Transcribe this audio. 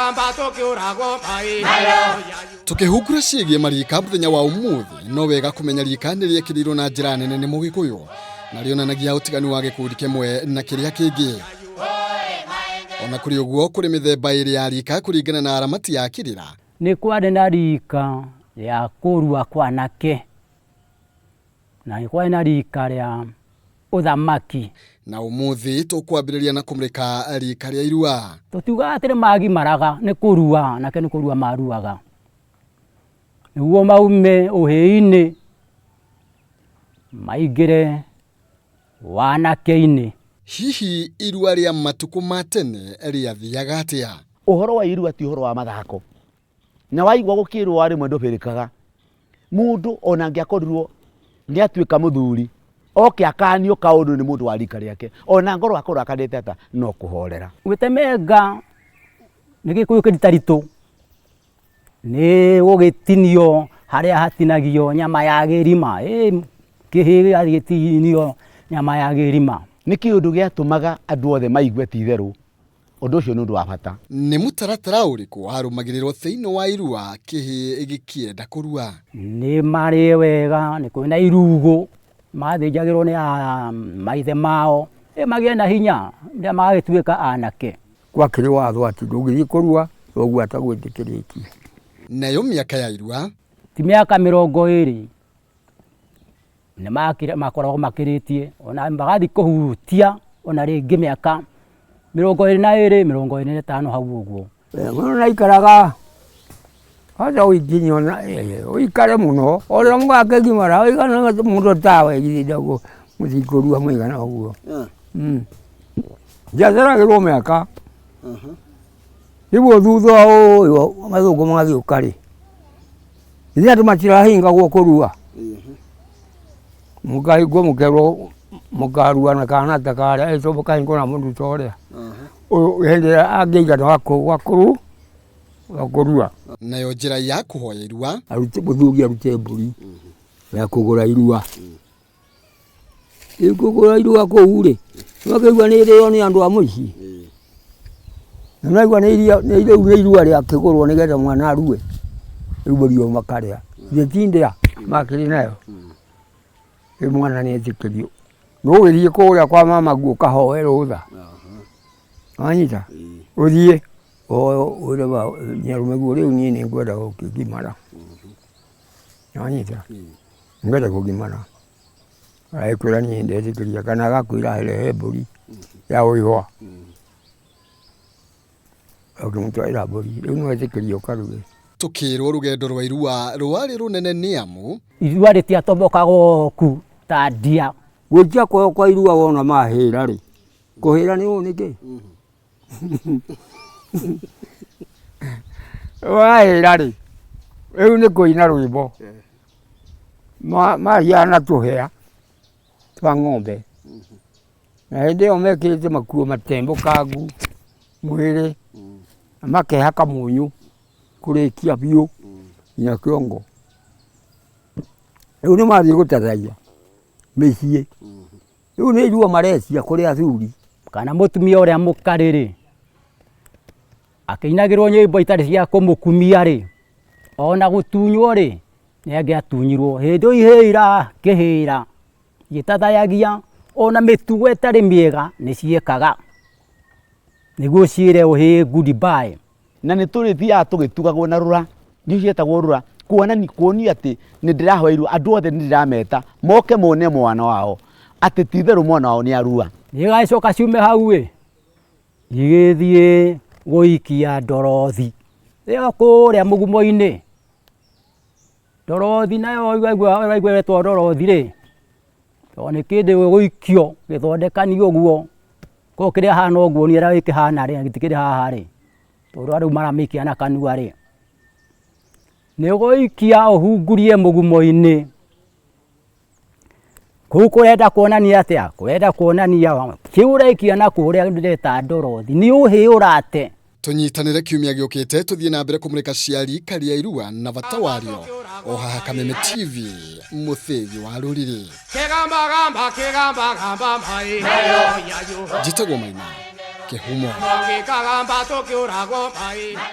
Kĩgamba tũkĩũragwo mai. Tũkĩhungura ciĩgiĩ marika mũthenya wa ũmũthĩ, no wega kũmenya rika nĩ rĩekĩrĩirwo na njĩra nene nĩ Mũgĩkũyũ na rĩonanagia ũtiganu wa gĩkundi kĩmwe na kĩrĩa kĩngĩ. Ona kũrĩ ũguo, kũrĩ mĩthemba ĩrĩ ya rika kũringana na aramati a kĩrĩra. Nĩ kwarĩ na rika rĩa kũrua kwa anake na nĩ kwarĩ na rika rĩa ũthamaki. Na ũmũthĩ tũkwambĩrĩria na kũmũrĩka rika rĩa irua. Tũtiugaga atĩ nĩ magimaraga, nĩ kũrua, anake nĩ kũrua maruaga nĩguo maume ũhĩĩ-inĩ maingĩre wanake-inĩ. Hihi irua rĩa matukũ ma tene rĩathiaga atĩa? Ũhoro wa irua ti ũhoro wa mathako, na waigua gũkĩrwo wa rĩmwe ndũbĩrĩkaga. Mũndũ ona angĩakorirwo nĩ atuĩka mũthuri, oke akanio kaũndũ nĩ mũndũ wa rika rĩake, ona ngoro akorwo akanĩte ata, no kũhorera. Gwĩtemenga nĩ Gĩkũyũ kĩritaritũ, nĩ gũgĩtinio harĩa hatinagio nyama ya gĩrima, kĩhĩ gĩgatinio nyama ya gĩrima. Nĩ kĩũndũ gĩatũmaga andũ othe maigue ti itherũ ũndũ ũcio nĩ ũndũ wa bata. Nĩ mũtaratara ũrĩkũ warũmagĩrĩrwo thĩinĩ wa irua kĩhĩ gĩkĩenda kũrua? Nĩ marĩe wega, nĩ kwĩna irugũ mathĩnjagĩrwo nĩ maithe mao, magĩe na hinya rĩrĩa magagĩtuĩka anake. Gwakĩrĩ watho atĩ ndũngĩthiĩ kũrua thoguo atagwĩtĩkĩrĩtie. Nayo mĩaka ya irua? Ti mĩaka 20 nĩ makoragwo makĩrĩtie, ona magathiĩ kũhutia ona rĩngĩ mĩaka 22, 25 hau ũguo. Mũndũ nĩaikaraga kwanza ũikinye ona ũikare mũno o rĩrĩa mũgakĩgimara ũigana mũndũ tawe githĩ mũthiĩ kũrua mũigana ũguo. Njiaceragĩrwo mĩaka rĩu thutha ũyũ mathũngũ magĩũka rĩ, ithuĩ andũ matirahingagwo kũrua, mũkahingwo mũkerwo mũkarua na kana ta karĩa, mũkahingwo na mũndũ ta ũrĩa ũyũ hĩndĩ ĩrĩa angĩigana wa kũrua. Nayo njĩra ya kũhoya irua? Mũthuri arute mbũri ya kũgũra irua. Rĩu kũgũra irua kũu rĩ, nĩwakĩigua nĩ ĩrĩo nĩ andũ a mũciĩ, na nĩwaigua rĩu nĩ irua rĩakĩgũrwo nĩgetha mwana arue, rĩu mbũri ĩyo makarĩa, ithe ti ndĩa makĩrĩ nayo, rĩu mwana nĩetĩkĩrio. Nĩũgĩthiĩ kũrĩa kwa mamaguo ũkahoe rũtha, wanyita, ũthiĩ ũhoe wĩre nyarũmeguo rĩu niĩ nĩngwenda gũkĩgimara, nĩwanyita, nĩngwenda kũgimara. Agĩkwĩra niĩ ndetĩkĩria kana agakwĩra rehe mbũri ya ũihwa, ũkĩmũtwarĩra mbũri, rĩu no etĩkĩrie ũkaruge. Tũkĩrwo rũgendo rwa irua rwarĩ rũnene nĩ amu irua rĩtiatobokaga ku ta ndia. Gwĩtia kwao kwa irua wona mahĩra rĩ, kũhĩra nĩ ũũ nĩkĩ? Wahĩra rĩ, rĩu nĩ kũina rwĩmbo, mathiaga na tũhĩa twa ng'ombe, na hĩndĩ ĩyo mekĩrĩte makuo matembũkangu mwĩrĩ, na makehaka mũnyũ kũrĩkia biũ nginya kĩongo. Rĩu nĩ mathiĩ gũtathaia mĩciĩ, rĩu nĩ irua maretia kũrĩ athuri. Kana mũtumia ũrĩa mũkarĩ rĩ, akĩinagĩrwo nyĩmbo itarĩ cia kũmũkumia rĩ, ona gũtunywo rĩ, nĩ angĩatunyirwo. Hĩndĩ ĩyo ihĩĩ irakĩhĩra igĩtathayagia, ona mĩtugo ĩtarĩ mĩega nĩ ciĩkaga nĩguo ciĩre ũhĩĩ goodbye. Na nĩ tũrĩthiaga tũgĩtugagwo na rũra, nĩ cietagwo rũra, kuonania kuonia atĩ nĩ ndĩrahoya irua, andũ othe nĩ ndĩrameta moke mone mwana wao, atĩ ti itherũ mwana wao nĩ arua. Nĩigagĩcoka ciume hau ĩ, igĩthiĩ gũikia ndorothi ĩyo kũrĩa mũgumo-inĩ. Ndorothi nayo ũraigua ĩretwo ndorothi rĩ, tondũ nĩ kĩndũ gĩgũikio gĩthondekanio ũguo, koguo kĩrĩa hana ũguo nĩ ũrĩa gĩkĩhana rĩ, gĩtikĩrĩ haha rĩ, tondũ andũ maramĩikia na kanua rĩ, nĩ ũgũikia ũhungurie mũgumo-inĩ. Kũu kũrenda kuonania atĩa? Kũrenda kuonania kĩu ũraikia na kũrĩa ndĩreta ndorothi nĩ ũhĩ ũrate. Tũnyitanĩre kiumia gĩũkĩte tũthiĩ na mbere kũmũrĩka cia rika rĩa irua na bata warĩo o haha Kameme TV, mũthĩgi wa rũrĩrĩ. Kĩgambagamba kĩgambagamba mai. Njĩtagwo Maina Kĩhumo. Kĩkagamba tũkĩũragwo mai.